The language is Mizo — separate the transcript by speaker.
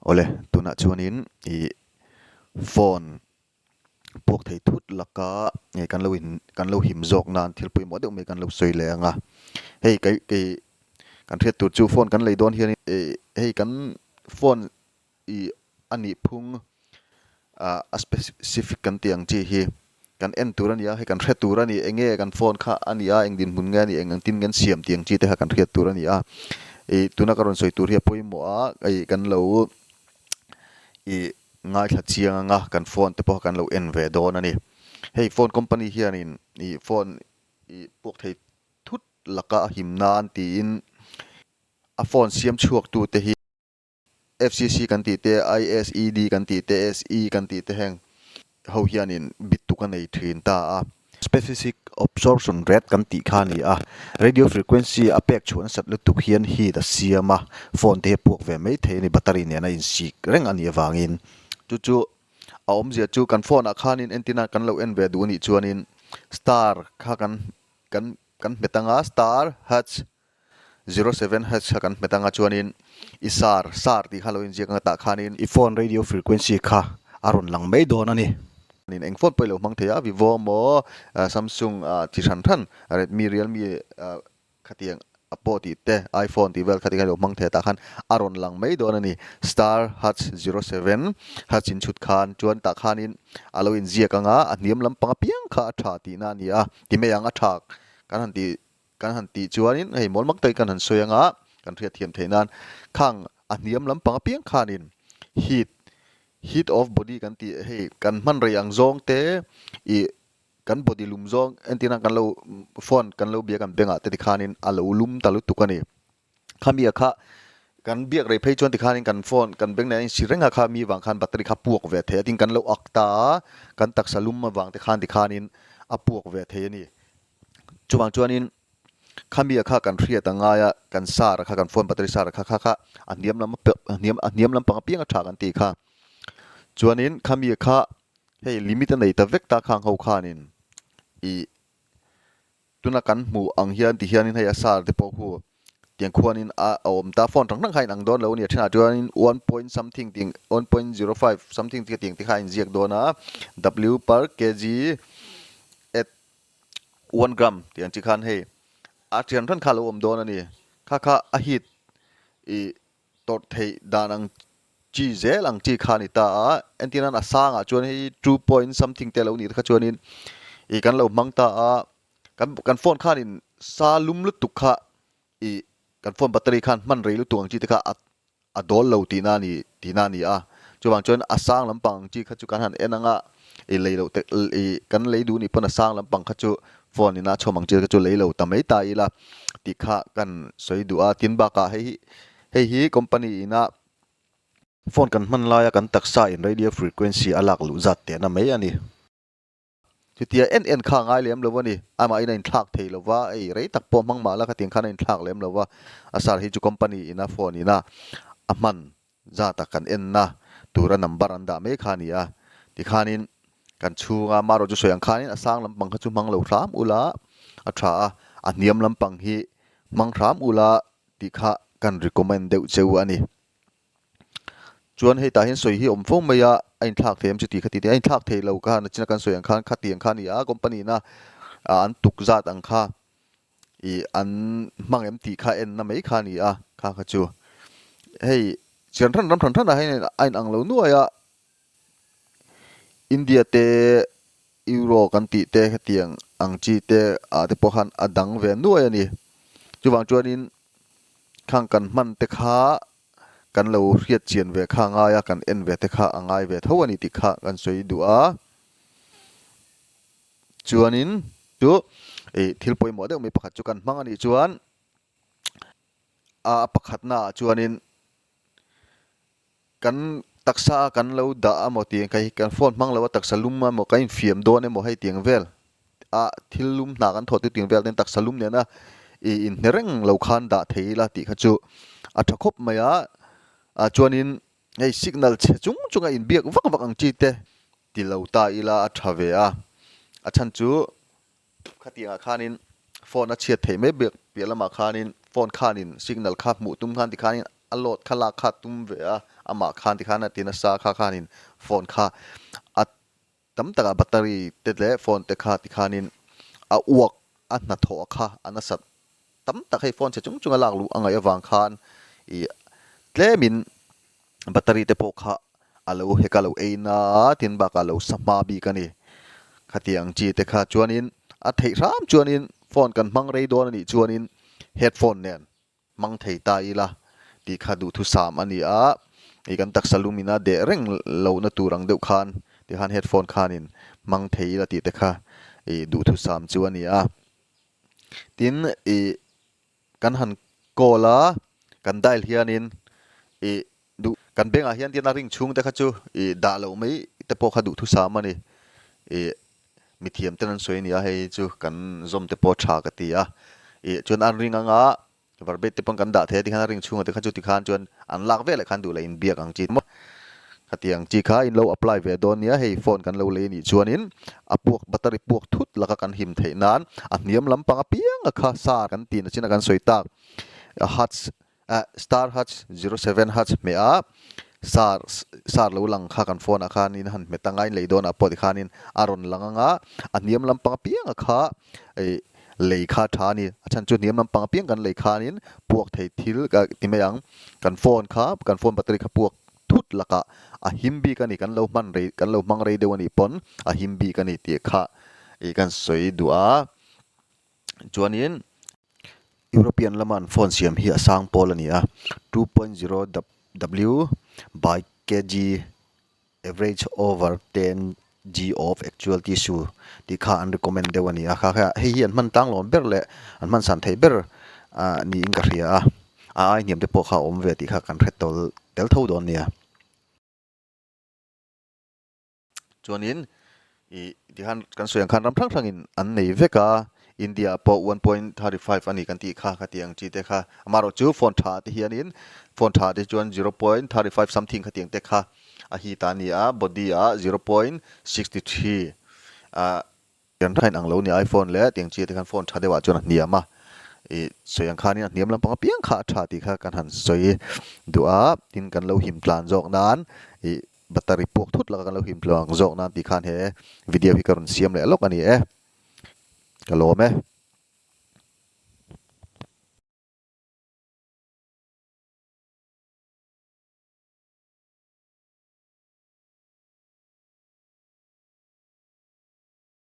Speaker 1: Awle, tunah chuanin ih phone puak thei thut laka nge kan lo in kan lo him zawk nan thil pawimawh deuh mai kan lo sawi leh ang a. Hei kei kei kan hriat tur chu phone kan lei dawn hian ih hei kan phone ih a nih phung ah a specific kan tih ang chi hi kan en tur a ni a, hei kan hre tur a ni, eng nge kan phone kha a ni a, eng dinhmun nge a nih, eng engtin nge an siam tih ang chi te kha kan hriat tur a ni a. Ih tuna ka rawn sawi tur hi a pawimawh a, ih kan lo ih ngaithla chiang ang a, kan phone te pawh kha kan lo en ve dawn a ni. Hei phone company hianin ih phone ih puak thei thut laka a him nan tiin a phone siam chhuak tu te hi FCC kan tih te, ISED kan tih te, SE kan tih te heng ho hianin bit tuk a nei thin ta a. Specific absorption rate kan tih kha a ni a, radio frequency a pek chhuah nasat lutuk hian heat a siam a, phone te hi a puak ve mai thei a ni, battery nena insik reng a nih avangin. Chu chu a awmzia chu kan phone ah khanin entina kan lo en ve duh a nih chuanin star kha kan kan kan hmet anga star hertz 07 hertz kha kan hmet anga chuanin i sar, sar tih kha lo inziak anga tah khanin i phone radio frequency kha a rawn lang mai dawn a ni. Eng phone pawh i lo hmang thei a, Vivo emaw Samsung chi hran hran, Redmi, Realme khatiang Oppo tih te, iPhone tih vel khatiang kha i lo hmang thei a tah khan a rawn lang mai dawn a ni. Star hertz 07 hertz in chhut khan chuan tah khanin a lo inziak anga a hniam lampang apiang kha a tha tihna a ni a, ti mai ang a tha kan han tih Kan han tih chuanin hei mawl mak takin kan han sawi anga kan hriat thiam theih nan khang a hniam lampang apiang khanin heat, heat of body kan tih hei kan hman rei ang zawng te ih kan body lum zawng entir nan kan lo phone kan lo bia kan bengah te tikhanin a lo lum ta lutuk a ni. Khami a kha kan biak rei phei chuan tikhanin kan phone kan beng nen a insi reng a kha mi vang khan battery kha puak ve thei a tin kan lo ak ta a kan taksa lum avang te khan tikhanin a puak ve thei a ni. Chuvang chuanin khami a kha kan hriat a ngai a, kan sar a kha, kan phone battery sar a kha kha kha a hniam lam a hniam a hniam lampang apiang a tha kan tih kha. Chuanin khami a kha hei limit a nei ta vek ta khang ho khanin ih tuna kan hmuh ang hian ti hianin hei a sar te pawh khu tiang khuanin a awm ta, phone hrang hrang kha a inang dawn lo a ni a, thenah chuanin 1 point something tih 1.05 something tiang te kha a inziak dawn a, W per kg at 1 gram tih ang chi khan hei a thian hran kha a lo awm dawn a ni. Kha kha a heat ih tawrh theih dan ang chi zel ang chi kha a ni ta a, entir nan a sangah chuan hei 2 point something te a lo nih te kha chuanin ih kan lo hmang ta a, kan kan phone khanin sa lum lutuk kha ih kan phone battery khan hman rei lutuk ang chi te kha a a dawl lo tihna a ni tihna a ni a. Chuvang chuan a sang lampang ang chi kha chu kan han en ang a, i lei loh te i kan lei duh nih pawn a sang lampang kha chu phone ina chhawm ang chi kha chu lei lo ta mai ta ila tih kha kan sawi duh a. Tin bakah hei hi hei hi company ina phone kan hman laia kan taksa in radio frequency a lak luh zat tehna mai a ni. Chutia en en kha a ngai lem lo a ni. Amahin a inthlak thei lo va, ei rei tak pawh hmang mah la khatiang khan a inthlak lem lo va. A sar hi chu company ina phone ina a hman zata kan enna tura number an dah mai kha a ni a. Tikhanin kan chhunga marawh chu sawi ang khanin a sang lampang kha chu hmang lo hram ula a tha a, a hniam lampang hi hmang hram ula tih kha kan recommend deuh cheu a ni. Chuan hei tah hian sawi hi awm fo mai a, a inthlak thei em chu tih kha tih a inthlak thei lo kha nachina kan sawi ang khan khatiang kha a ni a, company ina an tuk zat ang kha ih an hmang em tih kha enna mai kha a ni a, kha kha chu hei chian hran ram hran hranah hian a inang lo nuai a, India te Euro kan tih te hetiang ang chi te ah te pawh khan a dang ve nuai a ni. Chuvang chuanin khang kan hman te kha kan lo hriat chian ve kha a ngai a, kan en ve te kha a ngai ve tho a ni tih kha kan sawi duh a. Chuanin chu ih thil pawimawh deuh mai pakhat chu kan hmang a nih chuan a pakhatna ah chuanin Kan taksa a kan lo dah amaw tih ang kha hi kan phone hmang lo a taksa lum amaw kan infiam dawn emaw hei tiang vel a thil lum hna kan thawh tir tiang vel ten taksa lum nena ih inhne reng lo khan dah thei ila tih kha chu a tha khawp mai a, ah chuanin hei signal chhe chung chung a inbiak vak vak ang chi te ti lo ta ila a tha ve a, a chhan chu Khatiangah khanin phone a chhiat theih mai bik piah lamah khanin phone khanin signal kha hmuh tum khan tikhanin a load kha lak kha tum ve a, Amah khan tikhan a ti nasa kha khanin phone kha a tam takah battery te leh phone te kha tikhanin a uak a hnathawh kha a nasat tam tak hei phone chhe chung chung a lak luh a ngaih avang khan ih tlemin battery te pawh kha a lo hek a lo ei na tin bakah a lo sa hma bik a ni. Khatiang chi te kha chuanin a theih hram chuanin phone kan hmang rei dawn a nih chuanin headphone nen hmang thei ta ila tih kha duhthusam a ni a, ih kan taksa lumin a deh reng lohna tur ang deuh khan tikhan headphone khanin hmang thei ila tih te kha ih duhthusam chu a ni a. Tin ih kan han call a, kan dial hianin ih Duh kan bengah hian tian a ring chhung te kha chu ih dah loh mai te pawh kha duhthusam a ni. Ih mithiam ten an sawi a ni a, hei chu kan zawm te pawh tha ka ti a. Ih chuan an ring anga varbet te pawn kan dah thei a tikhan a ring chhunga te kha chu tikhan chuan an lak veleh khan duh leh inbiak ang chi maw. Khatiang chi kha in lo apply ve dawn nia, hei phone kan lo lei anih chuanin a puak battery puak thut laka kan him theih nan a hniam lampang apianga kha sar kan tih na chin a kan sawi tak hats Star Hutch 07 Hutch hmeh a, sar sar lo lang kha kan phone ah khanin han hmet anga in lei dawnah pawh tikhanin a rawn lang anga a hniam lampang apianga kha ih lei kha tha a ni. A chhan chu hniam lampang apiang kan lei khanin puak thei thil ka ti mai ang kan phone kha kan phone battery kha puak thut lakah a him bik a ni kan lo hman rei kan lo hmang rei deuh a nih pawn a him bik a ni tih kha ih kan sawi duh a. Chuanin European lama an phone siam hi a sang pawl a ni a, 2.0 W by kg average over 10 g of actual tissue tih kha an recommend deuh a ni a, kha kha hei hi an hman tlang lawm ber leh an hman san theih ber niin ka hria a, a ai hniam te pawh kha a awm ve tih kha kan hre tel tho dawn nia. Chuanin ih tikhan kan sawi ang khan ram hrang hrangin an nei vek a, India ah pawh 1.35 a ni kan tih kha khati ang chi te kha. Amaherawhchu phone tha te hianin phone tha te chuan 0.35 something khati ang te kha a heat a ni a, body ah 0.63 ah Kan hrain ang lo ni iPhone leh tiang chi te khan phone tha deuh ah chuan a hniam a, ih sawi ang khanin a hniam lampang apiang kha a tha tih kha kan han sawi duh a, tin kan lo him tlan zawk nan ih battery puak thut laka kan lo him tlan zawk nan tih khan he video hi ka rawn siam leh lawk a ni e, ka lawm e.